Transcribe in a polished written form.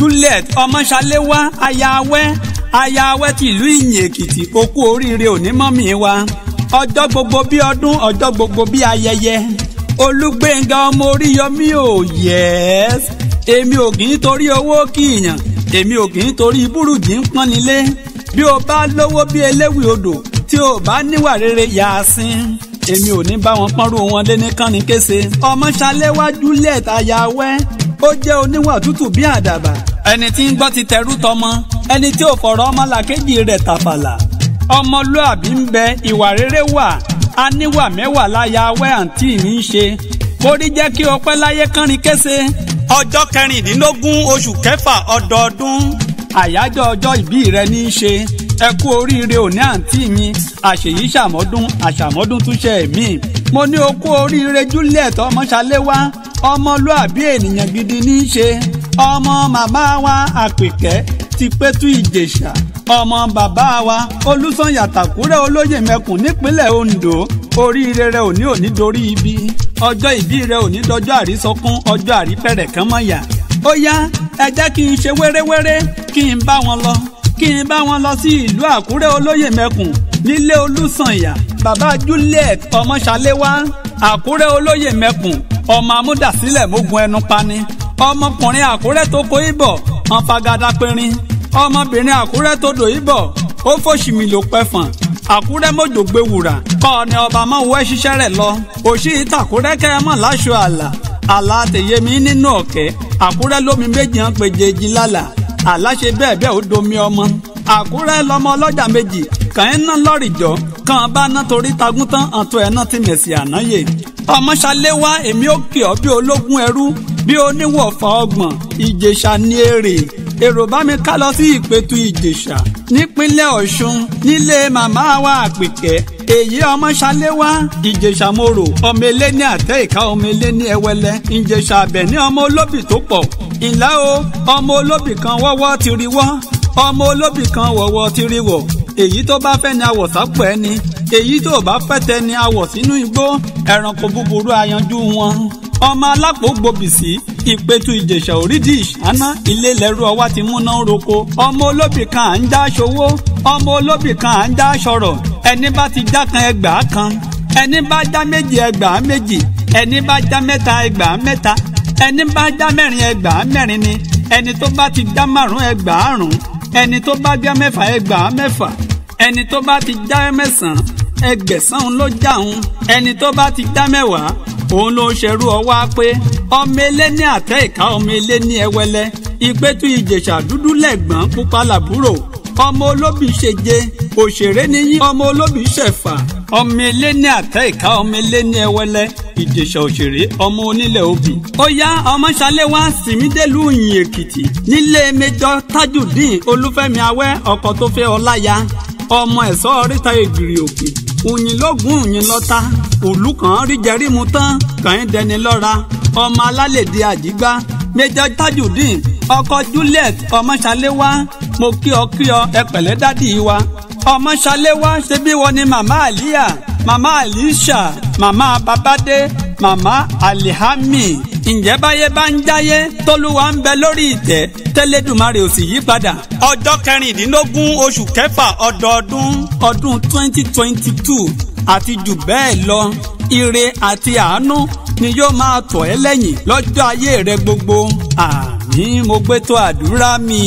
Juliet Ọmọṣaléwá ayáwẹ́ ayáwẹ́ tìlú Ìyìn Èkìtì, okú oríire òní mọ́mì wa. Ọjọ́ gbogbo bí ọdún, ọjọ́ gbogbo bí ayẹyẹ. Olúgbénga ọmọ Oríyọmí ò yẹ́s. Èmi ò kì í torí owó kíyàn, èmi ò kì í torí búrúdì ń pọ́nilé. Bí o bá lówó bí eléwì odò, tí o bá níwà rere yàásín, èmi ò ní bá wọn pọ́nrú wọn lé ní kánni kése. Ọmọṣaléwá Juliet ayáwẹ́, ó jẹ́ oníwà tútù bí àdàbà. Ẹni tí ń gbọ́ ti tẹrú tọmọ, ẹni tí ò fọ̀rọ̀ ọmọlàkejì rẹ̀ tàfàlà. Ọmọlúàbí ń bẹ, ìwà rere wà, aníwà mẹ́wàá láyàwẹ́ àǹtí mi ń ṣe. Kórí jẹ́ kí o pẹ́ láyé kánrin kése. Ọjọ́ 16 oṣù kẹfà ọdọọdún, àyájọ́ ọjọ́ ìbí rẹ ní í ṣe. Ẹ kú oríire òní àǹtí mi, àṣèyí ṣàmọ́dún, àṣàmọ́dún túnṣe mí. Mo ní o kú oríire Juliet Ọmọṣaléwá, ọmọlúàbí ènìyàn gidi ní í ṣe. Ọmọ màmá wa Àpèkẹ́ ti Pétú Ìjẹ̀ṣà, ọmọ bàbá wa Olúsànyà Tàkúrẹ́ olóyè mẹ́kùn nípínlẹ̀ Ondo. Oríire rẹ òní òní dorí ibi, ọjọ́ ìbí rẹ òní dọjọ́ àrísọkún, ọjọ́ àrífẹ̀rẹ̀ kan mọ̀ yà. Ó yá, ẹ jẹ́ kí n ṣe wéréwéré, kí n bá wọn lọ, kí n bá wọn lọ sí ìlú Àkúrẹ́ olóyè mẹ́kùn nílé Olúsànyà, bàbá Juliet Ọmọṣaléwá. Àkúrẹ́ olóyè mẹ́kùn, ọmọ amúdàsílẹ̀ mógun ẹnu pani. Ọmọkùnrin Àkúrẹ́ tó kó ibọ̀, wọn fagada pínrín. Ọmọbìnrin Àkúrẹ́ tó dò ibọ̀, ó fòṣìmì ló pẹ̀fọ̀n. Àkúrẹ́ mọ̀jọ̀gbé wùrà, kọ́ ni ọba mọ̀ wẹ́ ṣiṣẹ́ rẹ̀ lọ. Òṣì ìtàkúrẹ́ kẹ́ ẹ mọ̀ láṣọ àlà, àlà tèyẹmí nínú ọ̀kẹ́. Àkúrẹ́ lómi méjì hàn péjèèjì lálà, àlà ṣe bẹ́ẹ̀ bẹ́ẹ̀ ó domi ọmọ. Àkúrẹ́ lọmọ ọlọ́jà méjì, kàn ń ná lọ́rìjọ́, kàn bá ná torí tagún tán, àtọ́ ẹ̀ náà ti mẹ̀sì ànáyè. Ọmọṣaléwá, èmi ó kì ọ́ bí ológun ẹrú, bí oníwọ̀fà ọgbọ̀n. Ìjẹ̀ṣà ní èrè. Èrò bá mi ká lọ sí Ìpẹ̀tù Ìjẹ̀ṣà nípínlẹ̀ Ọ̀ṣun nílé màmá wa Àpèkẹ́. Èyí Ọmọṣaléwá Ìjẹ̀ṣà mòrò, ọmọ ilé ní àtẹ ìka, ọmọ ilé ní ẹwẹlẹ. Ìjẹ̀ṣà àbẹ̀ ní ọmọ olóbì tó pọ̀. Ìlà o, ọmọ olóbì kan wọ́wọ́ ti rí wọ́, ọmọ olóbì kan wọ́wọ́ ti rí wọ̀. Èyí tó bá fẹ́ ni awọ̀ sápò ẹni, èyí tó bá fẹ́ tẹ ni awọ̀ sínú igbó. Ẹranko búburú ayanjú wọn. Ọmọ alápò gbòbìsí Ìpẹ̀tù Ìjẹ̀ṣà òrídìí ìṣáná, ilé lẹ́rú ọwá ti múná roko. Ọmọ olóbì kan à ń já ṣòwò, ọmọ olóbì kan à ń já ṣọ̀rọ̀. Ẹni bá ti já kan ẹgbàá kan, ẹni bá já méjì ẹgbàá méjì, ẹni bá já mẹ́ta ẹgbàá mẹ́ta, ẹni bá já mẹ́rin ẹgbàá mẹ́rin ni. Ẹni tó bá ti já márùn ẹgbàá rùn, ẹni tó bá já mẹ́fà ẹgbàá mẹ́fà, ẹni tó bá ti já mẹ́sàn-án ẹgbẹ̀sán ló já òun, ẹni tó bá ti já mẹ́wàá òun ló ń ṣerú ọwá pé. Ọmọ ilé ní àtẹ ìka, ọmọ ilé ní ẹwẹlẹ. Ìpẹ̀tù Ìjẹ̀ṣà dúdú lẹ́gbọ̀n, pupa làbúrò. Ọmọ olóbì ṣèje, òṣèré níyí, ọmọ olóbì ṣẹ̀fà. Ọmọ ilé ní àtẹ ìka, ọmọ ilé ní ẹwẹlẹ. Ìjẹ̀ṣà òṣèré, ọmọ onílẹ̀ obì. Ó yá, Ọmọṣaléwá sìmídélù Ìyìn Èkìtì nílé Mẹjọ Tajudeen Olúfẹ́mi Awẹ́, ọkọ tó fẹ́ ọláya. Ọmọ ẹ̀sọ́ oríta ègìrì òkè, òyìn lógún òyìn lọ́ta, òlú kan rí jẹrímu tán, kàn ń dẹni lọ́ra. Ọmọ alálèdè àjígbá, Mẹjọ Tajudeen ọkọ Juliet Ọmọṣaléwá, mo kí ọ kí ọ, ẹ pẹ̀lẹ́ dádì wa. Ọmọṣaléwá, ṣe bí wọn ni màmá Àlíyà, màmá Àlíṣà, màmá Babádé, màmá Alihami. Ǹjẹ́ báyé bá ń jáyé, tólúwa ń bẹ lórí ìtẹ́, tẹ́lẹ̀dùmarè ò sì yí padà. Ọjọ́ 16 oṣù kẹfà ọdọọdún ọdún 2022 àti jù bẹ́ẹ̀ lọ, ire àti àánú ni yóò máa tọ̀ ẹ́ lẹ́yìn lọ́jọ́ ayé rẹ gbogbo. Àmín, mo gbé tó àdúrà mi.